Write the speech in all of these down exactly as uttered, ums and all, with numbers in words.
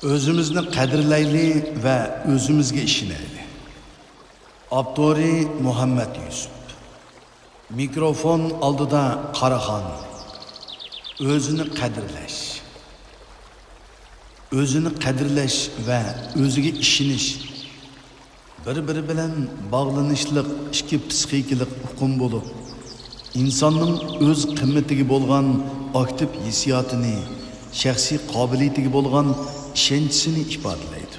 ئۆزىمىزنى قەدىرلەيلى ۋە ئۆزىمىزگە ئىشىنەيلى. ئاپتورى مۇھەممەد يۈسۈپ. مىكروفون ئالدىدا قاراخان. ئۆزىنى قەدىرلەش. ئۆزىنى قەدىرلەش ۋە ئۆزىگە ئىشىنىش بىر-بىرى بىلەن باغلىنىشلىق ئىككى پسىخىكىلىق ئۇقۇم بولۇپ، ئىنساننىڭ ئۆز قىممىتىگە بولغان ئاكتىپ ھېسسىياتىنى، شەخسىي قابىلىيىتىگە بولغان ئىشەنچىسىنى ئىپادىلەيدۇ.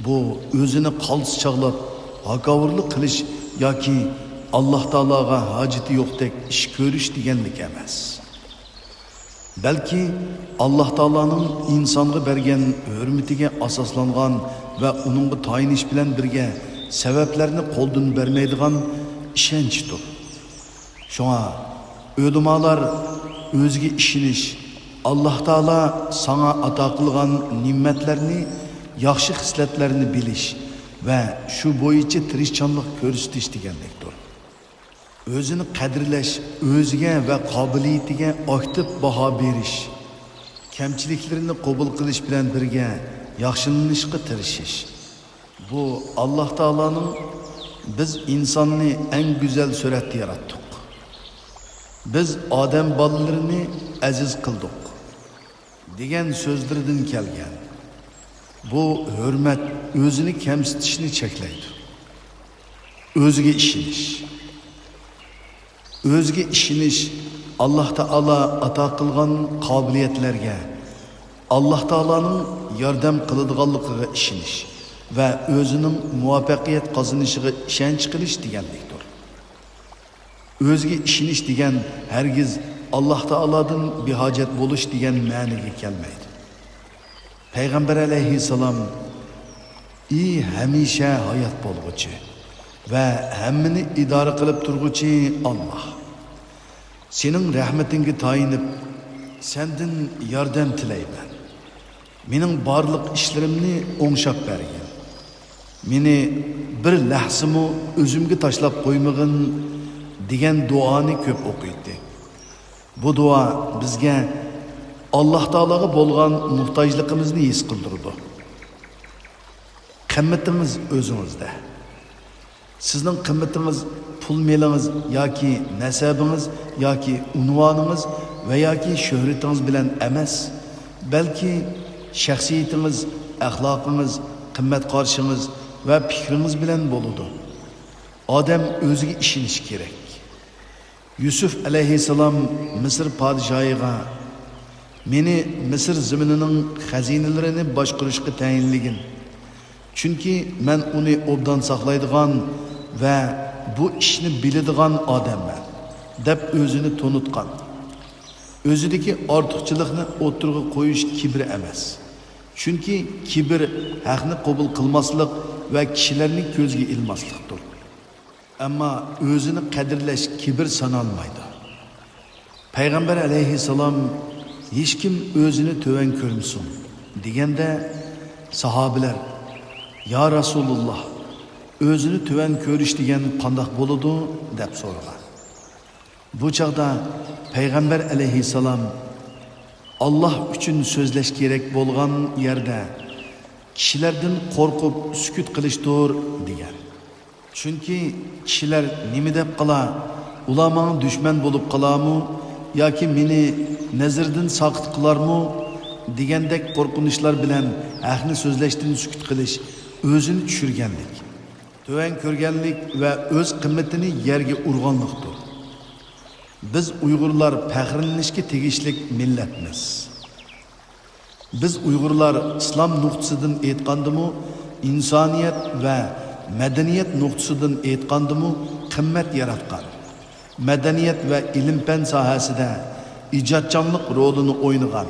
بۇ ئۆزىنى قالتىس چاغلاپ، ھاكاۋۇرلۇق قىلىش ياكى ئاللاھ تائالاغا ھاجىتى يوقتەك ئىش كۆرۈش دېگەنلىك ئەمەس. بەلكى ئاللاھ تائالانىڭ ئىنسانغا بەرگەن ھۆرمىتىگە ئاساسلانغان ۋە ئۇنىڭغا تايىنىش بىلەن بىرگە سەۋەبلەرنى قولدىن بەرمەيدىغان ئىشەنچتۇر. شۇڭا ئۆلىمالار ئۆزىگە ئىشىنىش، ئاللاھ تائالا ساڭا ئاتا قىلغان نېمەتلەرنى، ياخشى خىسلەتلەرنى بىلىش ۋە شۇ بويىچە تىرىشچانلىق كۆرسىتىش دېگەنلىكتۇر. ئۆزىنى قەدىرلەش، ئۆزىگە ۋە قابىلىيىتىگە ئاكتىپ باھا بېرىش، كەمچىلىكلىرىنى قوبۇل قىلىش بىلەن بىرگە ياخشىلىنىشقا تىرىشىش. بۇ ئاللاھ تائالانىڭ «بىز ئىنساننى ئەڭ گۈزەل سۈرەتتە ياراتتۇق. بىز ئادەم بالىلىرىنى ئەزىز قىلدۇق» دېگەن سۆزلىرىدىن كەلگەن. بۇ ھۆرمەت ئۆزىنى كەمسىتىشنى چەكلەيدۇ. ئۆزىگە ئىشىنىش. ئۆزىگە ئىشىنىش ئاللاھ تائالا ئاتا قىلغان قابىلىيەتلەرگە، ئاللاھ تائالانىڭ ياردەم قىلىدىغانلىقىغا ئىشىنىش ۋە ئۆزىنىڭ مۇۋەپپەقىيەت قازىنىشىغا ئىشەنچ قىلىش دېگەنلىكتۇر. ئۆزىگە ئىشىنىش دېگەن ھەرگىز ئاللاھ تائالادىن بىھاجەت بولۇش دېگەن مەنىگە كەلمەيدۇ. پەيغەمبەر ئەلەيھىسسالام: «ئى ھەمىشە ھايات بولغۇچى ۋە ھەممىنى ئىدارە قىلىپ تۇرغۇچى ئاللاھ! سېنىڭ رەھمىتىڭگە تايىنىپ، سەندىن ياردەم تىلەيمەن. مېنىڭ بارلىق ئىشلىرىمنى ئوڭشاپ بەرگىن. مېنى بىر لەھزىمۇ ئۆزۈمگە تاشلاپ قويمىغىن» دېگەن دۇئانى كۆپ ئوقۇيتتى. بۇ دۇئا بىزگە ئاللاھ تائالاغا بولغان موھتاجلىقىمىزنى ھېس قىلدۇرىدۇ. قىممىتىڭىز ئۆزىڭىزدە. سىزنىڭ قىممىتىڭىز پۇل مېلىڭىز ياكى نەسەبىڭىز ياكى ئۇنۋانىڭىز ۋە ياكى شۆھرىتىڭىز بىلەن ئەمەس، بەلكى شەخسىيىتىڭىز، ئەخلاقىڭىز، قىممەت قارىشىڭىز ۋە پىكرىڭىز بىلەن بولىدۇ. ئادەم ئۆزىگە ئىشىنىشى كېرەك. يۈسۈف ئەلەيھىسسالام مىسىر پادىشاھىغا: «مېنى مىسىر زېمىنىنىڭ خەزىنىلىرىنى باشقۇرۇشقا تەيىنلىگىن، چۈنكى مەن ئۇنى ئوبدان ساقلايدىغان ۋە بۇ ئىشنى بىلىدىغان ئادەممەن» دەپ ئۆزىنى تونۇتقان. ئۆزىدىكى ئارتۇقچىلىقنى ئوتتۇرىغا قويۇش كىبىر ئەمەس، چۈنكى كىبىر ھەقنى قوبۇل قىلماسلىق ۋە كىشىلەرنى كۆزگە ئىلماسلىقتۇر. ئەمما ئۆزىنى قەدىرلەش كىبىر سانالمايدۇ. پەيغەمبەر ئەلەيھىسسالام: «ھېچكىم ئۆزىنى تۆۋەن كۆرمىسۇن» دېگەندە، ساھابىلەر: «يا رەسۇلۇللاھ، ئۆزىنى تۆۋەن كۆرۈش دېگەن قانداق بولىدۇ؟» دەپ سورىغان. بۇ چاغدا پەيغەمبەر ئەلەيھىسسالام: «ئاللاھ ئۈچۈن سۆزلەش كېرەك بولغان يەردە كىشىلەردىن قورقۇپ سۈكۈت قىلىشتۇر» دېگەن. چۈنكى كىشىلەر نېمە دەپ قالا، ئۇلار ماڭا دۈشمەن بولۇپ قالارمۇ ياكى مېنى نەزىرىدىن ساقىت قىلارمۇ دېگەندەك قورقۇنچلار بىلەن ھەقنى سۆزلەشتىن سۈكۈت قىلىش ئۆزىنى چۈشۈرگەنلىك، تۆۋەن كۆرگەنلىك ۋە ئۆز قىممىتىنى يەرگە ئۇرغانلىقتۇر. بىز ئۇيغۇرلار پەخىرلىنىشكە تېگىشلىك مىللەتمىز. بىز ئۇيغۇرلار ئىسلام نۇقتىسىدىن ئېيتقاندىمۇ، ئىنسانىيەت ۋە مەدەنىيەت نۇقتىسىدىن ئېيتقاندىمۇ قىممەت ياراتقان، مەدەنىيەت ۋە ئىلىم-پەن ساھەسىدە ئىجادچانلىق رولىنى ئوينىغان،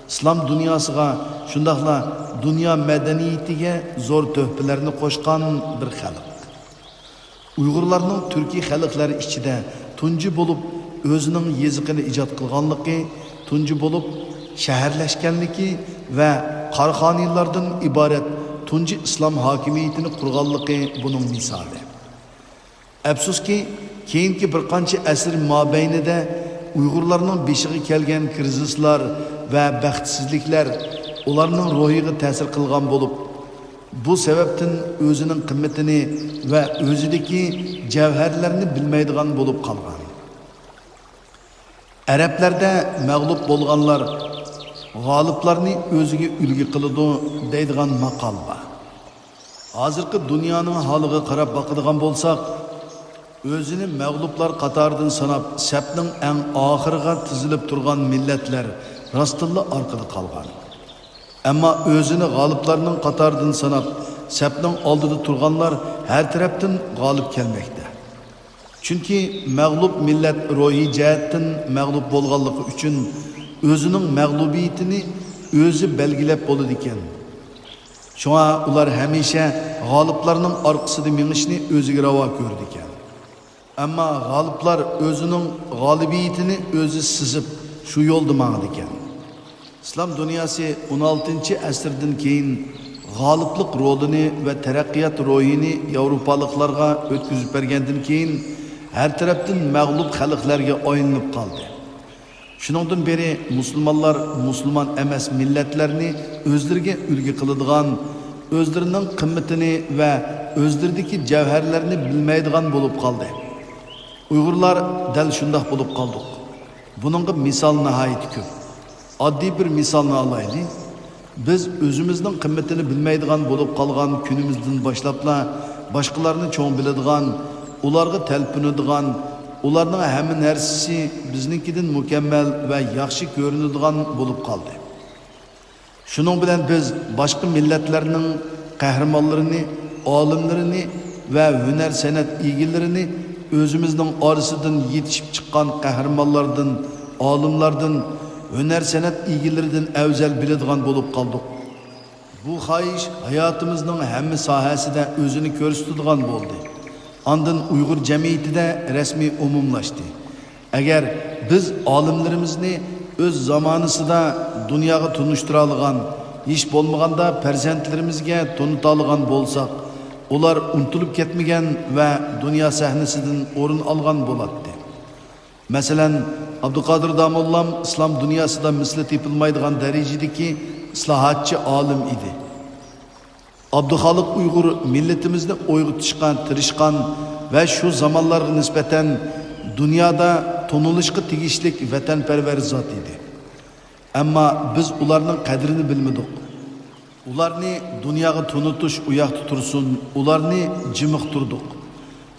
ئىسلام دۇنياسىغا، شۇنداقلا دۇنيا مەدەنىيىتىگە زور تۆھپىلەرنى قوشقان بىر خەلق. ئۇيغۇرلارنىڭ تۈركىي خەلقلەر ئىچىدە تۇنجى بولۇپ ئۆزىنىڭ يېزىقىنى ئىجاد قىلغانلىقى، تۇنجى بولۇپ شەھەرلەشكەنلىكى ۋە قاراخانىيلاردىن ئىبارەت تۇنجى ئىسلام ھاكىمىيىتىنى قۇرغانلىقى بۇنىڭ مىسالى. ئەپسۇسكى، كېيىنكى بىر قانچە ئەسىر مابەينىدە ئۇيغۇرلارنىڭ بېشىغا كەلگەن كىرىزىسلار ۋە بەختسىزلىكلەر ئۇلارنىڭ روھىغا تەسىر قىلغان بولۇپ، بۇ سەۋەبتىن ئۆزىنىڭ قىممىتىنى ۋە ئۆزىدىكى جەۋھەرلەرنى بىلمەيدىغان بولۇپ قالغان. ئەرەبلەردە مەغلۇپ بولغانلار غالىبلارنى ئۆزىگە ئۈلگە قىلىدۇ دەيدىغان ماقال بار. ھازىرقى دۇنيانىڭ ھالىغا قاراپ باقىدىغان بولساق، ئۆزىنى مەغلۇپلار قاتارىدىن ساناپ، سەپنىڭ ئەڭ ئاخىرىغا تىزىلىپ تۇرغان مىللەتلەر راستتىنلا ئارقىدا قالغان. ئەمما ئۆزىنى غالىبلارنىڭ قاتارىدىن ساناپ، سەپنىڭ ئالدىدا تۇرغانلار ھەر تەرەپتىن غالىب كەلمەكتە. چۈنكى مەغلۇپ مىللەت روھىي جەھەتتىن مەغلۇپ بولغانلىقى ئۈچۈن ئۆزىنىڭ مەغلۇبىيىتىنى ئۆزى بەلگىلەپ بولىدىكەن. شۇڭا ئۇلار ھەمىشە غالىبلارنىڭ ئارقىسىدا مېڭىشنى ئۆزىگە راۋا كۆرىدىكەن. ئەمما غالىبلار ئۆزىنىڭ غالىبىيىتىنى ئۆزى سىزىپ، شۇ يولدا ماڭىدىكەن. ئىسلام دۇنياسى ئون ئالتىنچى ئەسىردىن كېيىن غالىبلىق رولىنى ۋە تەرەققىيات روھىنى ياۋروپالىقلارغا ئۆتكۈزۈپ بەرگەندىن كېيىن، ھەر تەرەپتىن مەغلۇپ خەلقلەرگە ئايلىنىپ قالدى. شۇنىڭدىن بېرى مۇسۇلمانلار مۇسۇلمان ئەمەس مىللەتلەرنى ئۆزلىرىگە ئۈلگە قىلىدىغان، ئۆزلىرىنىڭ قىممىتىنى ۋە ئۆزلىرىدىكى جەۋھەرلەرنى بىلمەيدىغان بولۇپ قالدى. ئۇيغۇرلار دەل شۇنداق بولۇپ قالدۇق. بۇنىڭغا مىسال ناھايىتى كۆپ. ئاددىي بىر مىسالنى ئالايلى. بىز ئۆزىمىزنىڭ قىممىتىنى بىلمەيدىغان بولۇپ قالغان كۈنىمىزدىن باشلاپلا، باشقىلارنى چوڭ بىلىدىغان، ئۇلارغا تەلپۈنىدىغان، ئۇلارنىڭ ھەممە نەرسىسى بىزنىڭكىدىن مۇكەممەل ۋە ياخشى كۆرۈنىدىغان بولۇپ قالدى. شۇنىڭ بىلەن بىز باشقا مىللەتلەرنىڭ قەھرىمانلىرىنى، ئالىملىرىنى ۋە ھۈنەر-سەنئەت ئىگىلىرىنى ئۆزىمىزنىڭ ئارىسىدىن يېتىشىپ چىققان قەھرىمانلاردىن، ئالىملاردىن، ھۈنەر-سەنئەت ئىگىلىرىدىن ئەۋزەل بىلىدىغان بولۇپ قالدۇق. بۇ خاھىش ھاياتىمىزنىڭ ھەممە ساھەسىدە ئۆزىنى كۆرسىتىدىغان بولدى. ئاندىن ئۇيغۇر جەمئىيىتىدە رەسمىي ئومۇملاشتى. ئەگەر بىز ئالىملىرىمىزنى ئۆز زامانىسىدا دۇنياغا تونۇشتۇرالىغان، ھېچ بولمىغاندا پەرزەنتلىرىمىزگە تونۇتالىغان بولساق، ئۇلار ئۇنتۇلۇپ كەتمىگەن ۋە دۇنيا سەھنىسىدىن ئورۇن ئالغان بولاتتى. مەسىلەن، ئابدۇقادىر داموللام ئىسلام دۇنياسىدا مىسلى تېپىلمايدىغان دەرىجىدىكى ئىسلاھاتچى ئالىم ئىدى. ئابدۇخالىق ئۇيغۇر مىللىتىمىزنى ئويغىتىشقا تىرىشقان ۋە شۇ زامانلارغا نىسبەتەن دۇنيادا تونۇلۇشقا تېگىشلىك ۋەتەنپەرۋەر زات ئىدى. ئەمما بىز ئۇلارنىڭ قەدرىنى بىلمىدۇق. ئۇلارنى دۇنياغا تونۇتۇش ئۇياقتا تۇرسۇن، ئۇلارنى جىمىقتۇردۇق.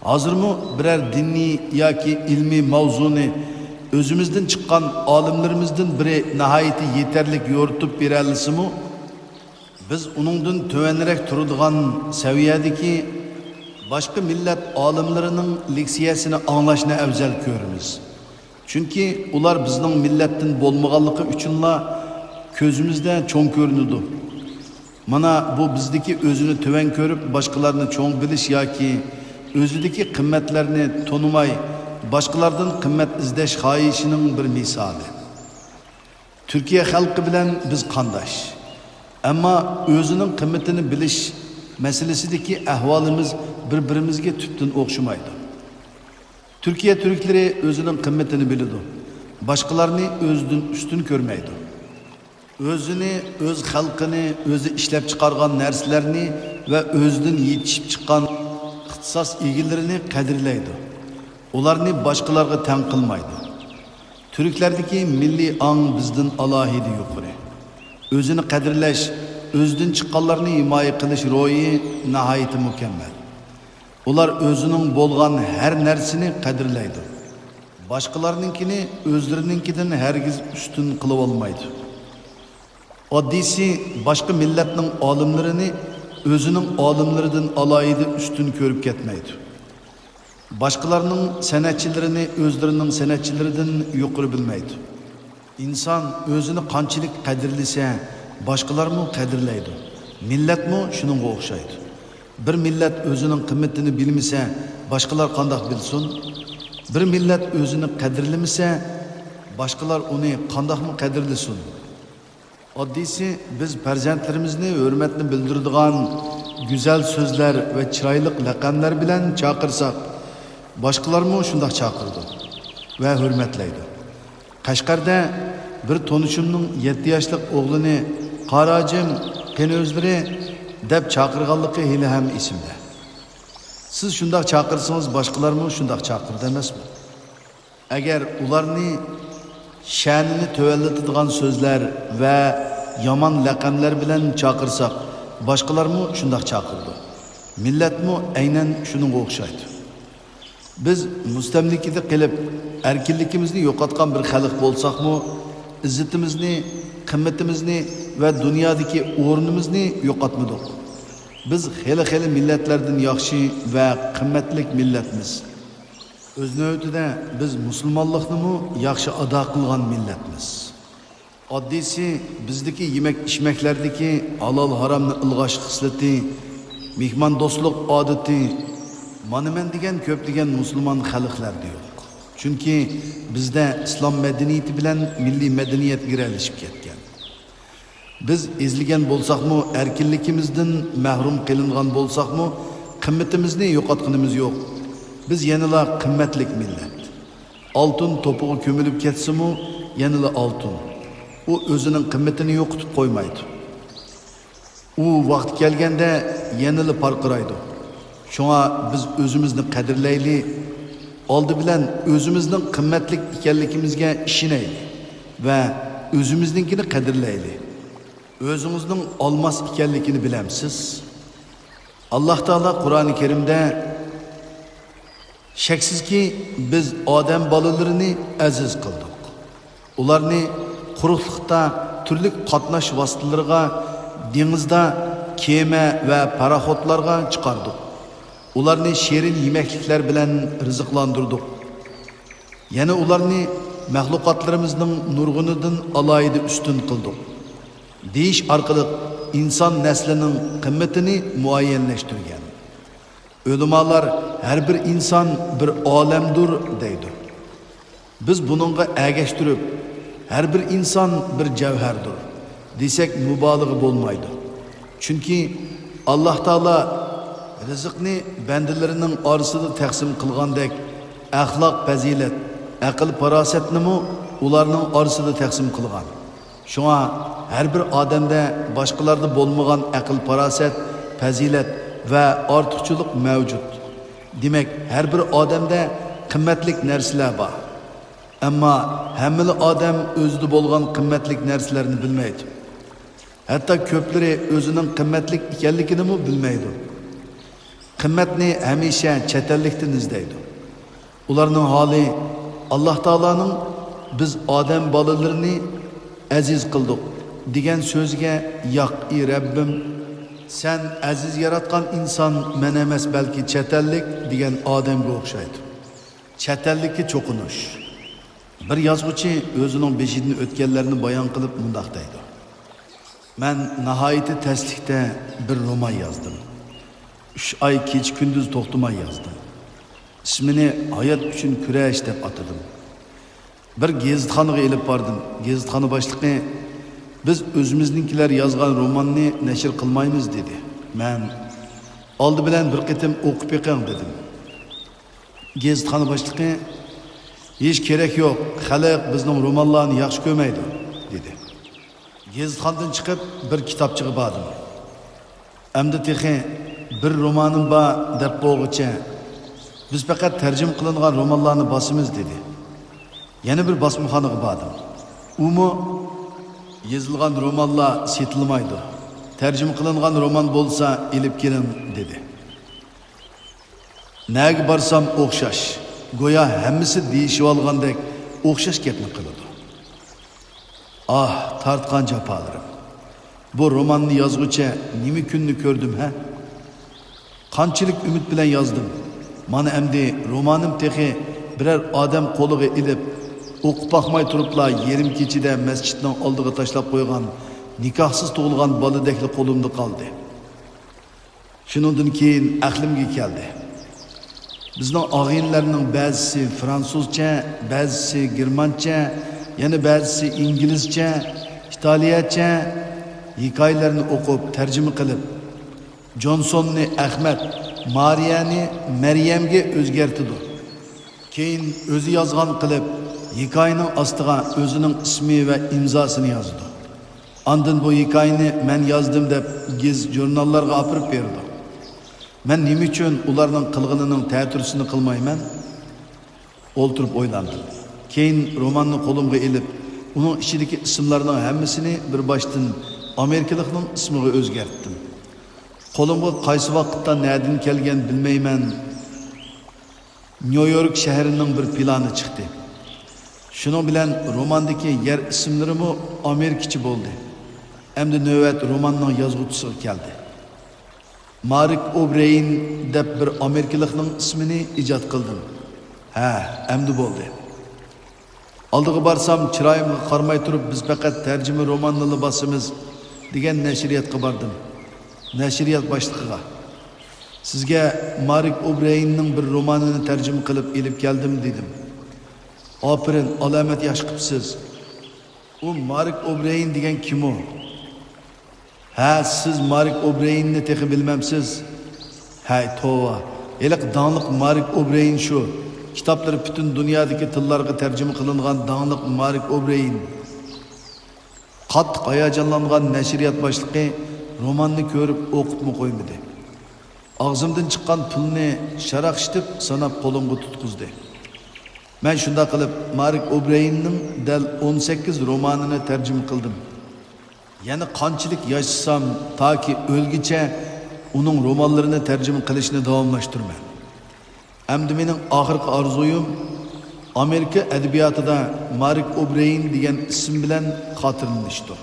ھازىرمۇ بىرەر دىنىي ياكى ئىلمىي ماۋزۇنى ئۆزىمىزدىن چىققان ئالىملىرىمىزدىن بىرى ناھايىتى يېتەرلىك يورۇتۇپ بېرەلىسىمۇ، بىز ئۇنىڭدىن تۆۋەنرەك تۇرىدىغان سەۋىيەدىكى باشقا مىللەت ئالىملىرىنىڭ لېكسىيەسىنى ئاڭلاشنى ئەۋزەل كۆرىمىز. چۈنكى ئۇلار بىزنىڭ مىللەتتىن بولمىغانلىقى ئۈچۈنلا كۆزىمىزدە چوڭ كۆرۈنىدۇ. مانا بۇ بىزدىكى ئۆزىنى تۆۋەن كۆرۈپ، باشقىلارنى چوڭ بىلىش ياكى ئۆزىدىكى قىممەتلەرنى تونۇماي، باشقىلاردىن قىممەت ئىزدەش خاھىشىنىڭ بىر مىسالى. تۈركىيە خەلقى بىلەن بىز قانداش. ئەمما ئۆزىنىڭ قىممىتىنى بىلىش مەسىلىسىدىكى ئەھۋالىمىز بىر-بىرىمىزگە تۈپتىن ئوخشىمايدۇ. تۈركىيە تۈركلىرى ئۆزىنىڭ قىممىتىنى بىلىدۇ. باشقىلارنى ئۆزىدىن ئۈستۈن كۆرمەيدۇ. ئۆزىنى، ئۆز خەلقىنى، ئۆزى ئىشلەپچىقارغان نەرسىلەرنى ۋە ئۆزىدىن يېتىشىپ چىققان ئىختىساس ئىگىلىرىنى قەدىرلەيدۇ. ئۇلارنى باشقىلارغا تەڭ قىلمايدۇ. تۈركلەردىكى مىللىي ئاڭ بىزدىن ئالاھىدە يۇقىرى. ئۆزىنى قەدىرلەش، ئۆزىدىن چىققانلارنى ھىمايە قىلىش روھى ناھايىتى مۇكەممەل. ئۇلار ئۆزىنىڭ بولغان ھەر نەرسىنى قەدىرلەيدۇ. باشقىلارنىڭكىنى ئۆزلىرىنىڭكىدىن ھەرگىز ئۈستۈن قىلىۋالمايدۇ. ئاددىيسى، باشقا مىللەتنىڭ ئالىملىرىنى ئۆزىنىڭ ئالىملىرىدىن ئالاھىدە ئۈستۈن كۆرۈپ كەتمەيدۇ. باشقىلارنىڭ سەنئەتچىلىرىنى ئۆزلىرىنىڭ سەنئەتچىلىرىدىن يۇقىرى بىلمەيدۇ. ئىنسان ئۆزىنى قانچىلىك قەدىرلىسە، باشقىلارمۇ قەدىرلەيدۇ. مىللەتمۇ شۇنىڭغا ئوخشايدۇ. بىر مىللەت ئۆزىنىڭ قىممىتىنى بىلمىسە، باشقىلار قانداق بىلسۇن؟ بىر مىللەت ئۆزىنى قەدىرلىمىسە، باشقىلار ئۇنى قانداقمۇ قەدىرلىسۇن؟ ئاددىيسى، بىز پەرزەنتلىرىمىزنى ھۆرمەتنى بىلدۈرىدىغان گۈزەل سۆزلەر ۋە چىرايلىق لەقەملەر بىلەن چاقىرساق، باشقىلارمۇ شۇنداق چاقىرىدۇ ۋە ھۆرمەتلەيدۇ. قەشقەردە بىر تونۇشۇمنىڭ يەتتە ياشلىق ئوغلىنى «قاراجىم، قېنى ئۆزلىرى» دەپ چاقىرغانلىقى ھېلىھەم ئېسىمدە. سىز شۇنداق چاقىرسىڭىز، باشقىلارمۇ شۇنداق چاقىرىدۇ ئەمەسمۇ؟ ئەگەر ئۇلارنى شەنىنى تۆۋەنلىتىدىغان سۆزلەر ۋە يامان لەقەملەر بىلەن چاقىرساق، باشقىلارمۇ شۇنداق چاقىرىدۇ. مىللەتمۇ ئەينەن شۇنىڭغا ئوخشايدۇ. بىز مۇستەملىكىدە قېلىپ، ئەركىنلىكىمىزنى يوقاتقان بىر خەلق بولساقمۇ، ئىززىتىمىزنى، قىممىتىمىزنى ۋە دۇنيادىكى ئورنىمىزنى يوقاتمىدۇق. بىز خېلى-خېلى مىللەتلەردىن ياخشى ۋە قىممەتلىك مىللەتمىز. ئۆز نۆۋىتىدە بىز مۇسۇلمانلىقنىمۇ ياخشى ئادا قىلغان مىللەتمىز. ئاددىيسى، بىزدىكى يېمەك-ئىچمەكلەردىكى ھالال-ھارامنى ئىلغاش خىسلىتى، مېھماندوستلۇق ئادىتى، مانا مەن دېگەن كۆپلىگەن مۇسۇلمان خەلقلەردە يوق. چۈنكى بىزدە ئىسلام مەدەنىيىتى بىلەن مىللىي مەدەنىيەت گىرەلىشىپ كەتكەن. بىز ئېزىلگەن بولساقمۇ، ئەركىنلىكىمىزدىن مەھرۇم قىلىنغان بولساقمۇ، قىممىتىمىزنى يوقاتقىنىمىز يوق. بىز يەنىلا قىممەتلىك مىللەت. ئالتۇن توپىغا كۆمۈلۈپ كەتسىمۇ، يەنىلا ئالتۇن. ئۇ ئۆزىنىڭ قىممىتىنى يوقىتىپ قويمايدۇ. ئۇ ۋاقتى كەلگەندە يەنىلا پارقىرايدۇ. شۇڭا بىز ئۆزىمىزنى قەدىرلەيلى، ئالدى بىلەن ئۆزىمىزنىڭ قىممەتلىك ئىكەنلىكىمىزگە ئىشىنەيلى ۋە ئۆزىمىزنىڭكىنى قەدىرلەيلى. ئۆزىڭىزنىڭ ئالماس ئىكەنلىكىنى بىلەمسىز؟ ئاللاھ تائالا قۇرئانى كەرىمدە، شەكسىزكى، بىز ئادەم بالىلىرىنى ئەزىز قىلدۇق. ئۇلارنى قۇرۇقلۇقتا تۈرلۈك قاتناش ۋاسىتىلىرىغا، دېڭىزدا كېمە ۋە پاراخوتلارغا چىقاردۇق. ئۇلارنى شېرىن يېمەكلىكلەر بىلەن رىزىقلاندۇردۇق. يەنە ئۇلارنى مەخلۇقاتلىرىمىزنىڭ نۇرغۇنىدىن ئالاھىدە ئۈستۈن قىلدۇق، دېيىش ئارقىلىق ئىنسان نەسلىنىڭ قىممىتىنى مۇئەييەنلەشتۈرگەن. ئۆلىمالار، ھەر بىر ئىنسان بىر ئالەمدۇر، دەيدۇ. بىز بۇنىڭغا ئەگەشتۈرۈپ، ھەر بىر ئىنسان بىر جەۋھەردۇر، دېسەك مۇبالىغە بولمايدۇ. چۈنكى ئاللاھ تائالا رىزىقنى بەندىلىرىنىڭ ئارىسىدا تەقسىم قىلغاندەك، ئەخلاق پەزىلەت، ئەقىل پاراسەتنىمۇ ئۇلارنىڭ ئارىسىدا تەقسىم قىلغان. شۇڭا ھەر بىر ئادەمدە باشقىلاردا بولمىغان ئەقىل پاراسەت، پەزىلەت ۋە ئارتۇقچىلىق مەۋجۇت. دېمەك، ھەر بىر ئادەمدە قىممەتلىك نەرسىلەر بار. ئەمما ھەممىلا ئادەم ئۆزىدە بولغان قىممەتلىك نەرسىلەرنى بىلمەيدۇ. ھەتتا كۆپلىرى ئۆزىنىڭ قىممەتلىك ئىكەنلىكىنىمۇ بىلمەيدۇ. قىممەتنى ھەمىشە چەت ئەللىكتىن ئىزدەيدۇ. ئۇلارنىڭ ھالى، ئاللاھ تائالانىڭ «بىز ئادەم بالىلىرىنى ئەزىز قىلدۇق» دېگەن سۆزىگە، «ياق، ئى رەببىم، سەن ئەزىز ياراتقان ئىنسان مەن ئەمەس، بەلكى چەت ئەللىك» دېگەن ئادەمگە ئوخشايدۇ. چەت ئەللىككە چوقۇنۇش. بىر يازغۇچى ئۆزىنىڭ بېشىدىن ئۆتكەنلەرنى بايان قىلىپ مۇنداق دەيدۇ: مەن ناھايىتى تەسلىكتە بىر رومان يازدىم. ئۈچ ئاي كېچە-كۈندۈز توختىماي يازدىم. ئىسمىنى «ھايات ئۈچۈن كۈرەش» دەپ ئاتىدىم. بىر گېزىتخانىغا ئېلىپ باردىم. گېزىتخانا باشلىقى: «بىز ئۆزىمىزنىڭكىلەر يازغان روماننى نەشر قىلمايمىز» دېدى. مەن: «ئالدى بىلەن بىر قېتىم ئوقۇپ بېقىڭ» دېدىم. گېزىتخانا باشلىقى: «ھېچ كېرەك يوق، خەلق بىزنىڭ رومانلارنى ياخشى كۆرمەيدۇ» دېدى. گېزىتخانىدىن چىقىپ، بىر كىتابچىغا باردىم. «ئەمدى تېخى بىر رومانىم بار» دەپ بولغۇچە، «بىز پەقەت تەرجىمە قىلىنغان رومانلارنى باسىمىز» دېدى. يەنە بىر باسمىخانىغا باردىم. ئۇمۇ: «يېزىلغان رومانلار سېتىلمايدۇ، تەرجىمە قىلىنغان رومان بولسا ئېلىپ كېلىڭ» دېدى. نەگە بارسام ئوخشاش، گويا ھەممىسى دېيىشىۋالغاندەك ئوخشاش گەپنى قىلىدۇ. ئاھ، تارتقان جاپالىرىم! بۇ روماننى يازغۇچە نېمە كۈننى كۆردۈم، ھە؟ قانچىلىك ئۈمىد بىلەن يازدىم. مانا ئەمدى رومانىم تېخى بىرەر ئادەم قولىغا ئېلىپ، ئوقۇپ باقماي تۇرۇپلا يېرىم كېچىدە مەسچىتنىڭ ئالدىغا تاشلاپ قويغان نىكاھسىز تۇغۇلغان بالىدەكلا قولۇمدا قالدى. شۇنىڭدىن كېيىن ئەقلىمگە كەلدى. بىزنىڭ ئاغىنىلەرنىڭ بەزىسى فرانسۇزچە، بەزىسى گېرمانچە، يەنە بەزىسى ئىنگلىزچە، ئىتالىيەچە ھېكايىلەرنى ئوقۇپ، تەرجىمە قىلىپ، جونسوننى ئەخمەت، مارىيەنى مەريەمگە ئۆزگەرتىدۇ. كېيىن ئۆزى يازغان قىلىپ، ھېكايىنىڭ ئاستىغا ئۆزىنىڭ ئىسمى ۋە ئىمزاسىنى يازىدۇ. ئاندىن بۇ ھېكايىنى مەن يازدىم دەپ گېزىت-ژۇرناللارغا ئاپىرىپ بېرىدۇ. مەن نېمە ئۈچۈن ئۇلارنىڭ قىلغىنىنىڭ تەتۈرىسىنى قىلمايمەن؟ ئولتۇرۇپ ئويلاندىم. كېيىن روماننى قولۇمغا ئېلىپ، ئۇنىڭ ئىچىدىكى ئىسىملارنىڭ ھەممىسىنى بىر باشتىن ئامېرىكىلىقنىڭ ئىسمىغا ئۆزگەرتتىم. قولۇمغا قايسى ۋاقىتتا نەدىن كەلگەن بىلمەيمەن، نيۇ يورك شەھىرىنىڭ بىر پىلانى چىقتى. شۇنىڭ بىلەن روماندىكى يەر ئىسىملىرىمۇ ئامېرىكىچە بولدى. ئەمدى نۆۋەت روماننىڭ يازغۇچىسىغا كەلدى. مارك ئوبرېيېن دەپ بىر ئامېرىكىلىقنىڭ ئىسمىنى ئىجاد قىلدىم. ھە، ئەمدى بولدى. ئالدىغا بارسام، چىرايىمغا قارىماي تۇرۇپ، بىز پەقەت تەرجىمە روماننىلا باسىمىز، دېگەن نەشرىياتقا باردىم. نەشرىيات باشلىقىغا، سىزگە مارك ئوبرېيېننىڭ بىر رومانىنى تەرجىمە قىلىپ ئېلىپ كەلدىم، دېدىم. ئاپىرىن، ئالامەت ياخشى قىپسىز. ئۇ مارك ئوبرېيېن دېگەن كىم ئۇ؟ ھە، سىز مارك ئوبرېيېننى تېخى بىلمەمسىز؟ ھەي، توۋا، ھېلىقى داڭلىق مارك ئوبرېيېن شۇ. كىتابلىرى پۈتۈن دۇنيادىكى تىللارغا تەرجىمە قىلىنغان داڭلىق مارك ئوبرېيېن. قاتتىق ھاياجانلانغان نەشرىيات باشلىقى روماننى كۆرۈپ ئوقۇپمۇ قويمىدى. ئاغزىمدىن چىققان پۇلنى شاراقشىتىپ ساناپ قولۇمغا تۇتقۇزدى. مەن شۇنداق قىلىپ مارك ئوبرېيېننىڭ دەل ئون سەككىز رومانىنى تەرجىمە قىلدىم. يەنە قانچىلىك ياشىسام، تاكى ئۆلگۈچە ئۇنىڭ رومانلىرىنى تەرجىمە قىلىشنى داۋاملاشتۇرىمەن. ئەمدى مېنىڭ ئاخىرقى ئارزۇيۇم ئامېرىكا ئەدەبىياتىدا مارك ئوبرېيېن دېگەن ئىسىم بىلەن خاتىرىلىنىشتۇر.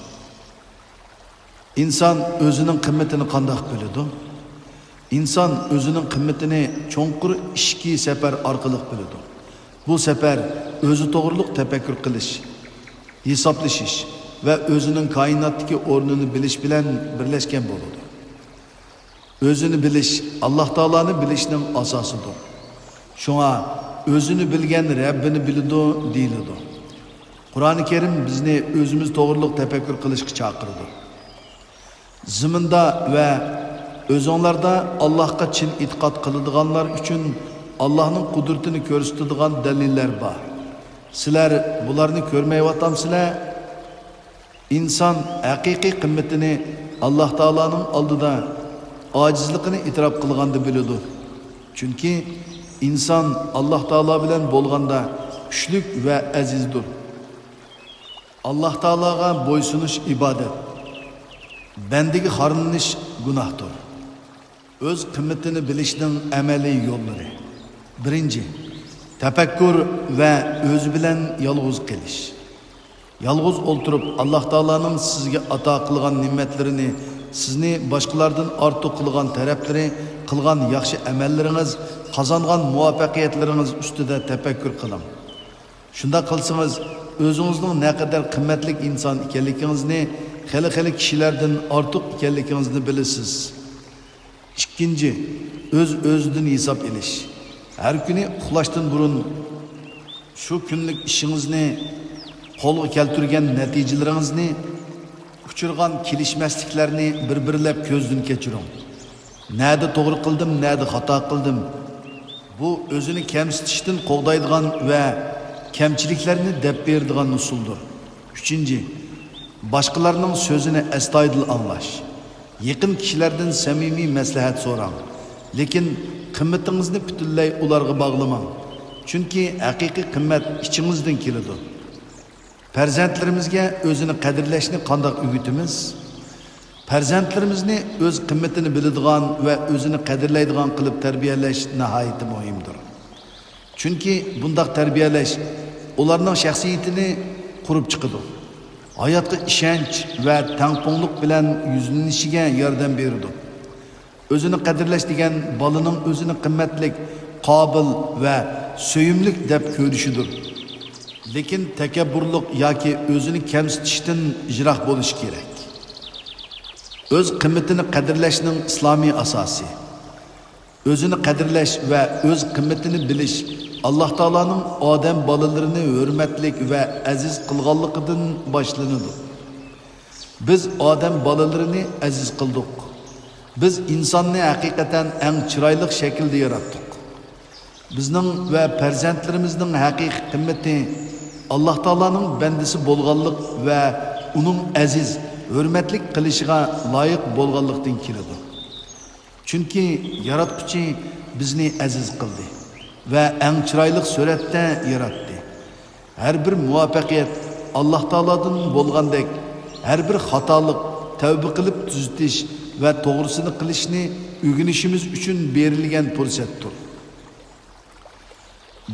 ئىنسان ئۆزىنىڭ قىممىتىنى قانداق بىلىدۇ؟ ئىنسان ئۆزىنىڭ قىممىتىنى چوڭقۇر ئىچكى سەپەر ئارقىلىق بىلىدۇ. بۇ سەپەر ئۆزى توغرۇلۇق تەپەككۇر قىلىش، ھېسابلىشىش ۋە ئۆزىنىڭ كائىناتتىكى ئورنىنى بىلىش بىلەن بىرلەشكەن بولىدۇ. ئۆزىنى بىلىش ئاللاھ تائالانى بىلىشنىڭ ئاساسىدۇر. شۇڭا ئۆزىنى بىلگەن رەببىنى بىلىدۇ دېيىلىدۇ. قۇرئانى كەرىم بىزنى ئۆزىمىز توغرۇلۇق تەپەككۇر قىلىشقا چاقىرىدۇ. زېمىندا ۋە ئۆزۈڭلاردا ئاللاھقا چىن ئېتىقاد قىلىدىغانلار ئۈچۈن ئاللاھنىڭ قۇدرىتىنى كۆرسىتىدىغان دەلىللەر بار. سىلەر بۇلارنى كۆرمەيۋاتامسىلەر؟ ئىنسان ھەقىقىي قىممىتىنى ئاللاھ تائالانىڭ ئالدىدا ئاجىزلىقىنى ئېتىراپ قىلغاندا بىلىدۇ. چۈنكى ئىنسان ئاللاھ تائالا بىلەن بولغاندا كۈچلۈك ۋە ئەزىزدۇر. ئاللاھ تائالاغا بويسۇنۇش ئىبادەت، بەندىگە خارلىنىش گۇناھتۇر. ئۆز قىممىتىنى بىلىشنىڭ ئەمەلىي يوللىرى. بىرىنچى، تەپەككۇر ۋە ئۆزى بىلەن يالغۇز قېلىش. يالغۇز ئولتۇرۇپ، ئاللاھ تائالانىڭ سىزگە ئاتا قىلغان نېمەتلىرىنى، سىزنى باشقىلاردىن ئارتۇق قىلغان تەرەپلىرى، قىلغان ياخشى ئەمەللىرىڭىز، قازانغان مۇۋەپپەقىيەتلىرىڭىز ئۈستىدە تەپەككۇر قىلىڭ. شۇنداق قىلسىڭىز، ئۆزىڭىزنىڭ نەقەدەر قىممەتلىك ئىنسان ئىكەنلىكىڭىزنى خېلى-خېلى كىشىلەردىن ئارتۇق ئىكەنلىكىڭىزنى بىلىسىز. ئىككىنچى، ئۆز-ئۆزىدىن ھېساب ئېلىش. ھەر كۈنى ئۇخلاشتىن بۇرۇن شۇ كۈنلۈك ئىشىڭىزنى، قولغا كەلتۈرگەن نەتىجىلىرىڭىزنى، ئۇچرىغان كېلىشمەسلىكلەرنى بىر-بىرلەپ كۆزدىن كەچۈرۈڭ. نەدە توغرا قىلدىم، نەدە خاتا قىلدىم؟ بۇ ئۆزىنى كەمسىتىشتىن قوغدايدىغان ۋە كەمچىلىكلەرنى دەپ بېرىدىغان ئۇسۇلدۇر. ئۈچىنچى، باشقىلارنىڭ سۆزىنى ئەستايىدىل ئاڭلاش. يېقىن كىشىلەردىن سەمىمىي مەسلىھەت سوراڭ، لېكىن قىممىتىڭىزنى پۈتۈنلەي ئۇلارغا باغلىماڭ، چۈنكى ھەقىقىي قىممەت ئىچىڭىزدىن كېلىدۇ. پەرزەنتلىرىمىزگە ئۆزىنى قەدىرلەشنى قانداق ئۆگىتىمىز؟ پەرزەنتلىرىمىزنى ئۆز قىممىتىنى بىلىدىغان ۋە ئۆزىنى قەدىرلەيدىغان قىلىپ تەربىيەلەش ناھايىتى مۇھىمدۇر. چۈنكى بۇنداق تەربىيەلەش ئۇلارنىڭ شەخسىيىتىنى قۇرۇپ چىقىدۇ. ھاياتقا ئىشەنچ ۋە تەڭپۇڭلۇق بىلەن يۈزلىنىشىگە ياردەم بېرىدۇ. ئۆزىنى قەدىرلەش دېگەن بالىنىڭ ئۆزىنى قىممەتلىك، قابىل ۋە سۆيۈملۈك دەپ كۆرۈشىدۇر. لېكىن تەكەببۇرلۇق ياكى ئۆزىنى كەمسىتىشتىن يىراق بولۇش كېرەك. ئۆز قىممىتىنى قەدىرلەشنىڭ ئىسلامىي ئاساسى. ئۆزىنى قەدىرلەش ۋە ئۆز قىممىتىنى بىلىش ئاللاھ تائالانىڭ ئادەم بالىلىرىنى ھۆرمەتلىك ۋە ئەزىز قىلغانلىقىدىن باشلىنىدۇ. بىز ئادەم بالىلىرىنى ئەزىز قىلدۇق. بىز ئىنساننى ھەقىقەتەن ئەڭ چىرايلىق شەكىلدە ياراتتۇق. بىزنىڭ ۋە پەرزەنتلىرىمىزنىڭ ھەقىقىي قىممىتى ئاللاھ تائالانىڭ بەندىسى بولغانلىق ۋە ئۇنىڭ ئەزىز، ھۆرمەتلىك قىلىشىغا لايىق بولغانلىقتىن كېلىدۇ. چۈنكى ياراتقۇچى بىزنى ئەزىز قىلدى ۋە ئەڭ چىرايلىق سۈرەتتە ياراتتى. ھەر بىر مۇۋەپپەقىيەت ئاللاھ تائالادىن بولغاندەك، ھەر بىر خاتالىق تەۋبە قىلىپ تۈزىتىش ۋە توغرىسىنى قىلىشنى ئۆگىنىشىمىز ئۈچۈن بېرىلگەن پۇرسەتتۇر.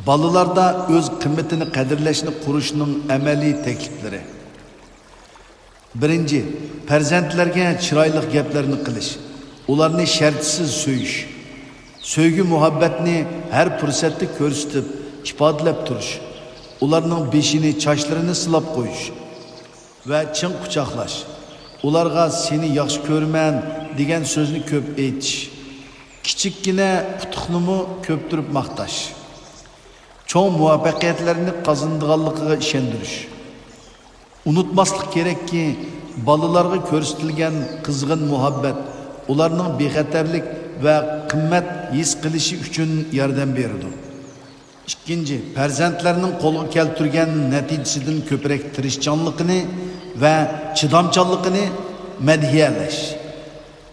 بالىلاردا ئۆز قىممىتىنى قەدىرلەشنى قۇرۇشنىڭ ئەمەلىي تەكلىپلىرى. بىرىنچى، پەرزەنتلەرگە چىرايلىق گەپلەرنى قىلىش، ئۇلارنى شەرتسىز سۆيۈش، سۆيگۈ-مۇھەببەتنى ھەر پۇرسەتتە كۆرسىتىپ، ئىپادىلەپ تۇرۇش، ئۇلارنىڭ بېشىنى، چاچلىرىنى سىلاپ قويۇش ۋە چىڭ قۇچاقلاش، ئۇلارغا «سېنى ياخشى كۆرىمەن» دېگەن سۆزنى كۆپ ئېيتىش، كىچىككىنە ئۇتۇقنىمۇ كۆپتۈرۈپ ماختاش، چوڭ مۇۋەپپەقىيەتلەرنى قازىنىدىغانلىقىغا ئىشەندۈرۈش. ئۇنتۇماسلىق كېرەككى، بالىلارغا كۆرسىتىلگەن قىزغىن مۇھەببەت ئۇلارنىڭ بىخەتەرلىك ۋە قىممەت ھېس قىلىشى ئۈچۈن ياردەم بېرىدۇ. ئىككىنچى، پەرزەنتلەرنىڭ قولغا كەلتۈرگەن نەتىجىسىدىن كۆپرەك تىرىشچانلىقىنى ۋە چىدامچانلىقىنى مەدھىيەلەش.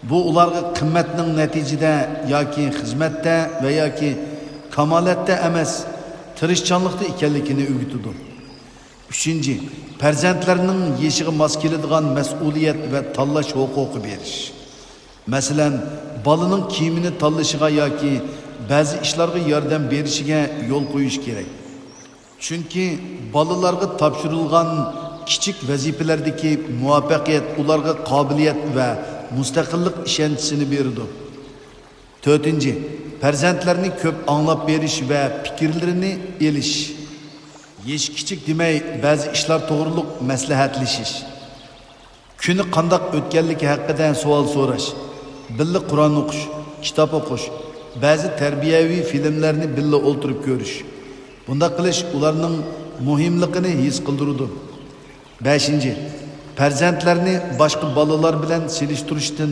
بۇ ئۇلارغا قىممەتنىڭ نەتىجىدە ياكى خىزمەتتە ۋە ياكى كامالەتتە ئەمەس، تىرىشچانلىقتا ئىكەنلىكىنى ئۆگىتىدۇ. ئۈچىنچى، پەرزەنتلەرنىڭ يېشىغا ماس كېلىدىغان مەسئۇلىيەت ۋە تاللاش ھوقۇقى بېرىش. مەسىلەن، بالىنىڭ كىيىمىنى تاللىشىغا ياكى بەزى ئىشلارغا ياردەم بېرىشىگە يول قويۇش كېرەك. چۈنكى بالىلارغا تاپشۇرۇلغان كىچىك ۋەزىپىلەردىكى مۇۋەپپەقىيەت ئۇلارغا قابىلىيەت ۋە مۇستەقىللىق ئىشەنچىسىنى بېرىدۇ. تۆتىنچى، پەرزەنتلەرنى كۆپ ئاڭلاپ بېرىش ۋە پىكىرلىرىنى ئېلىش. يېشى كىچىك دېمەي، بەزى ئىشلار توغرۇلۇق مەسلىھەتلىشىش. كۈنى قانداق ئۆتكەنلىكى ھەققىدە سوئال سوراش، بىللە قۇرئان ئوقۇش، كىتاب ئوقۇش، بەزى تەربىيەۋى فىلىملەرنى بىللە ئولتۇرۇپ كۆرۈش. بۇنداق قىلىش ئۇلارنىڭ مۇھىملىقىنى ھېس قىلدۇرىدۇ. بەشىنچى، پەرزەنتلەرنى باشقا بالىلار بىلەن سېلىشتۇرۇشتىن،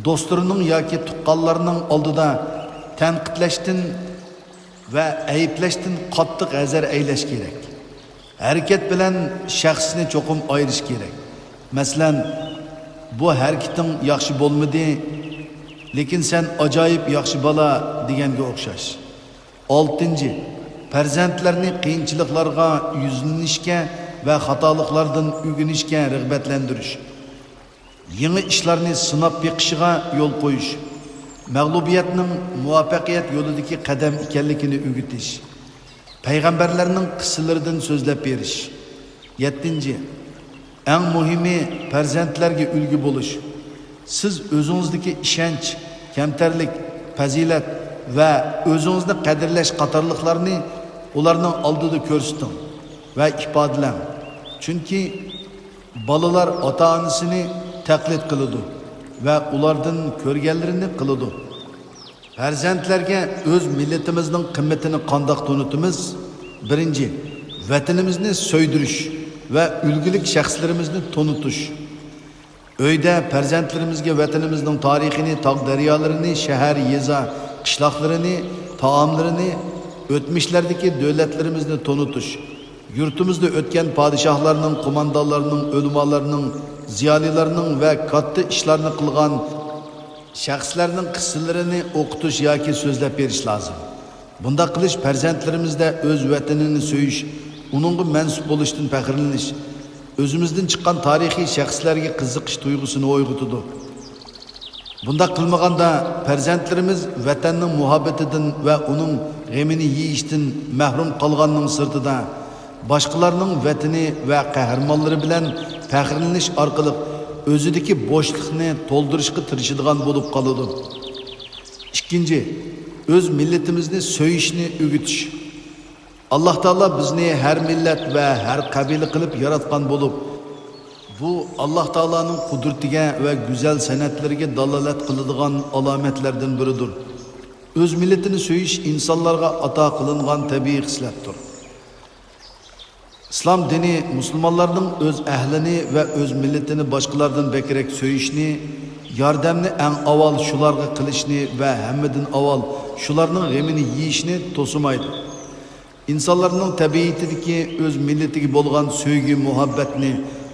دوستلىرىنىڭ ياكى تۇغقانلارنىڭ ئالدىدا تەنقىدلەشتىن ۋە ئەيىبلەشتىن قاتتىق ھەزەر ئەيلەش كېرەك. ھەرىكەت بىلەن شەخسنى چوقۇم ئايرىش كېرەك. مەسىلەن، «بۇ ھەرىكىتىڭ ياخشى بولمىدى، لېكىن سەن ئاجايىپ ياخشى بالا» دېگەنگە ئوخشاش. ئالتىنچى، پەرزەنتلەرنى قىيىنچىلىقلارغا يۈزلىنىشكە ۋە خاتالىقلاردىن ئۆگىنىشكە رىغبەتلەندۈرۈش. يېڭى ئىشلارنى سىناپ بېقىشىغا يول قويۇش، مەغلۇبىيەتنىڭ مۇۋەپپەقىيەت يولىدىكى قەدەم ئىكەنلىكىنى ئۆگىتىش، پەيغەمبەرلەرنىڭ قىسسىلىرىدىن سۆزلەپ بېرىش. يەتتىنچى، ئەڭ مۇھىمى، پەرزەنتلەرگە ئۈلگە بولۇش. سىز ئۆزىڭىزدىكى ئىشەنچ، كەمتەرلىك، پەزىلەت ۋە ئۆزىڭىزنى قەدىرلەش قاتارلىقلارنى ئۇلارنىڭ ئالدىدا كۆرسىتىڭ ۋە ئىپادىلەڭ. چۈنكى بالىلار ئاتا-ئانىسىنى تەقلىد قىلىدۇ ۋە ئۇلاردىن كۆرگەنلىرىنى قىلىدۇ. پەرزەنتلەرگە ئۆز مىللىتىمىزنىڭ قىممىتىنى قانداق تونۇتىمىز؟ بىرىنچى، ۋەتىنىمىزنى سۆيدۈرۈش ۋە ئۈلگىلىك شەخسلىرىمىزنى تونۇتۇش. ئۆيدە پەرزەنتلىرىمىزگە ۋەتىنىمىزنىڭ تارىخىنى، تاغ-دەريالىرىنى، شەھەر، يېزا، قىشلاقلىرىنى، تائاملىرىنى، ئۆتمۈشلەردىكى دۆلەتلىرىمىزنى تونۇتۇش، يۇرتىمىزدا ئۆتكەن پادىشاھلارنىڭ، قوماندانلارنىڭ، ئۆلىمالارنىڭ، زىيالىيلارنىڭ ۋە كاتتا ئىشلارنى قىلغان شەخسلەرنىڭ قىسسىلىرىنى ئوقۇتۇش ياكى سۆزلەپ بېرىش لازىم. بۇنداق قىلىش پەرزەنتلىرىمىزدە ئۆز ۋەتىنىنى سۆيۈش، ئۇنىڭغا مەنسۇپ بولۇشتىن پەخىرلىنىش، ئۆزىمىزدىن چىققان تارىخىي شەخسلەرگە قىزىقىش تۇيغۇسىنى ئويغىتىدۇ. بۇنداق قىلمىغاندا، پەرزەنتلىرىمىز ۋەتەننىڭ مۇھەببىتىدىن ۋە ئۇنىڭ غېمىنى يېيىشتىن مەھرۇم قالغاننىڭ سىرتىدا، باشقىلارنىڭ ۋەتىنى ۋە قەھرىمانلىرى بىلەن پەخىرلىنىش ئارقىلىق ئۆزىدىكى بوشلۇقنى تولدۇرۇشقا تىرىشىدىغان بولۇپ قالىدۇ. ئىككىنچى، ئۆز مىللىتىمىزنى سۆيۈشنى ئۆگىتىش. ئاللاھ تائالا بىزنى ھەر مىللەت ۋە ھەر قەبىلە قىلىپ ياراتقان بولۇپ، بۇ ئاللاھ تائالانىڭ قۇدرىتىگە ۋە گۈزەل سەنئەتلىرىگە دالالەت قىلىدىغان ئالامەتلەردىن بىرىدۇر. ئۆز مىللىتىنى سۆيۈش ئىنسانلارغا ئاتا قىلىنغان تەبىئىي خىسلەتتۇر. ئىسلام دىنى مۇسۇلمانلارنىڭ ئۆز ئەھلىنى ۋە ئۆز مىللىتىنى باشقىلاردىن بەكرەك سۆيۈشنى، ياردەمنى ئەڭ ئاۋۋال شۇلارغا قىلىشنى ۋە ھەممىدىن ئاۋۋال شۇلارنىڭ غېمىنى يېيىشنى توسىمايدۇ. ئىنسانلارنىڭ تەبىئىتىدىكى ئۆز مىللىتىگە بولغان سۆيگۈ-مۇھەببەتنى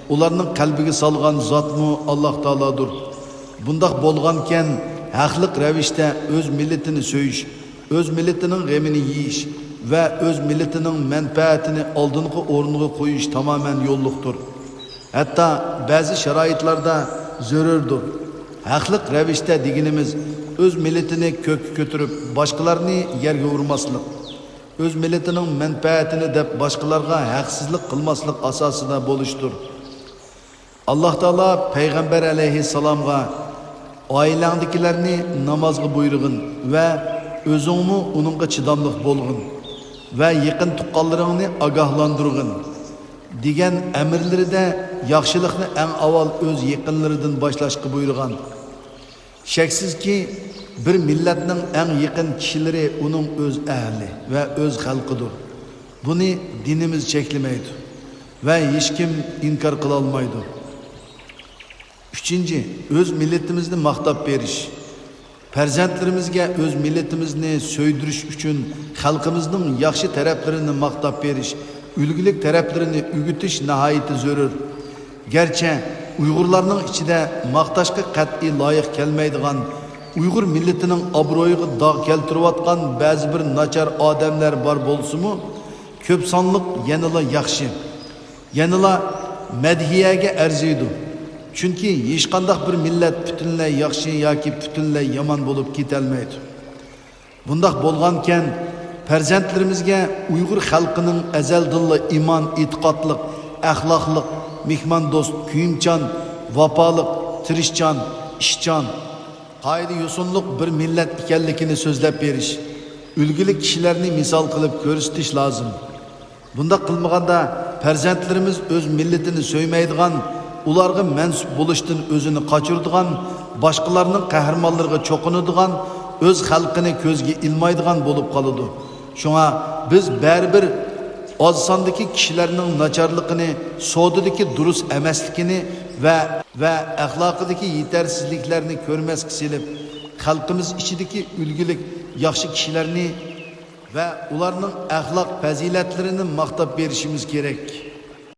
ئۇلارنىڭ قەلبىگە سالغان زاتمۇ ئاللاھ تائالادۇر. بۇنداق بولغانىكەن، ھەقلىق رەۋىشتە ئۆز مىللىتىنى سۆيۈش، ئۆز مىللىتىنىڭ غېمىنى يېيىش ۋە ئۆز مىللىتىنىڭ مەنپەئەتىنى ئالدىنقى ئورۇنغا قويۇش تامامەن يوللۇقتۇر. ھەتتا بەزى شارائىتلاردا زۆرۈردۇر. ھەقلىق رەۋىشتە دېگىنىمىز ئۆز مىللىتىنى كۆككە كۆتۈرۈپ، باشقىلارنى يەرگە ئۇرماسلىق، ئۆز مىللىتىنىڭ مەنپەئەتىنى دەپ باشقىلارغا ھەقسىزلىق قىلماسلىق ئاساسىدا بولۇشتۇر. ئاللاھ تائالا پەيغەمبەر ئەلەيھىسسالامغا، «ئائىلەڭدىكىلەرنى نامازغا بۇيرۇغىن ۋە ئۆزۈڭمۇ ئۇنىڭغا چىداملىق بولغىن ۋە يېقىن تۇغقانلىرىڭنى ئاگاھلاندۇرغىن» دېگەن ئەمىرلىرىدە ياخشىلىقنى ئەڭ ئاۋۋال ئۆز يېقىنلىرىدىن باشلاشقا بۇيرۇغان. شەكسىزكى، بىر مىللەتنىڭ ئەڭ يېقىن كىشىلىرى ئۇنىڭ ئۆز ئەھلى ۋە ئۆز خەلقىدۇر. بۇنى دىنىمىز چەكلىمەيدۇ ۋە ھېچكىم ئىنكار قىلالمايدۇ. ئۈچىنچى، ئۆز مىللىتىمىزنى ماختاپ بېرىش. پەرزەنتلىرىمىزگە ئۆز مىللىتىمىزنى سۆيدۈرۈش ئۈچۈن خەلقىمىزنىڭ ياخشى تەرەپلىرىنى ماختاپ بېرىش، ئۈلگىلىك تەرەپلىرىنى ئۆگىتىش ناھايىتى زۆرۈر. گەرچە ئۇيغۇرلارنىڭ ئىچىدە ماختاشقا قەتئىي لايىق كەلمەيدىغان، ئۇيغۇر مىللىتىنىڭ ئابرۇيىغا داغ كەلتۈرۈۋاتقان بەزى بىر ناچار ئادەملەر بار بولسىمۇ، كۆپ سانلىق يەنىلا ياخشى، يەنىلا مەدھىيەگە ئەرزىيدۇ. چۈنكى ھېچقانداق بىر مىللەت پۈتۈنلەي ياخشى ياكى پۈتۈنلەي يامان بولۇپ كېتەلمەيدۇ. بۇنداق بولغانىكەن، پەرزەنتلىرىمىزگە ئۇيغۇر خەلقىنىڭ ئەزەلدىنلا ئىمان ئېتىقادلىق، ئەخلاقلىق، مېھماندوست، كۆيۈمچان، ۋاپالىق، تىرىشچان، ئىشچان، قائىدە-يوسۇنلۇق بىر مىللەت ئىكەنلىكىنى سۆزلەپ بېرىش، ئۈلگىلىك كىشىلەرنى مىسال قىلىپ كۆرسىتىش لازىم. بۇنداق قىلمىغاندا، پەرزەنتلىرىمىز ئۆز مىللىتىنى سۆيمەيدىغان، ئۇلارغا مەنسۇپ بولۇشتىن ئۆزىنى قاچۇرىدىغان، باشقىلارنىڭ قەھرىمانلىرىغا چوقۇنىدىغان، ئۆز خەلقىنى كۆزگە ئىلمايدىغان بولۇپ قالىدۇ. شۇڭا بىز بەرىبىر ئاز ساندىكى كىشىلەرنىڭ ناچارلىقىنى، سودىدىكى دۇرۇس ئەمەسلىكىنى ۋە، ۋە ئەخلاقىدىكى يېتەرسىزلىكلەرنى كۆرمەسكە سېلىپ، خەلقىمىز ئىچىدىكى ئۈلگىلىك ياخشى كىشىلەرنى ۋە ئۇلارنىڭ ئەخلاق پەزىلەتلىرىنى ماختاپ بېرىشىمىز كېرەك.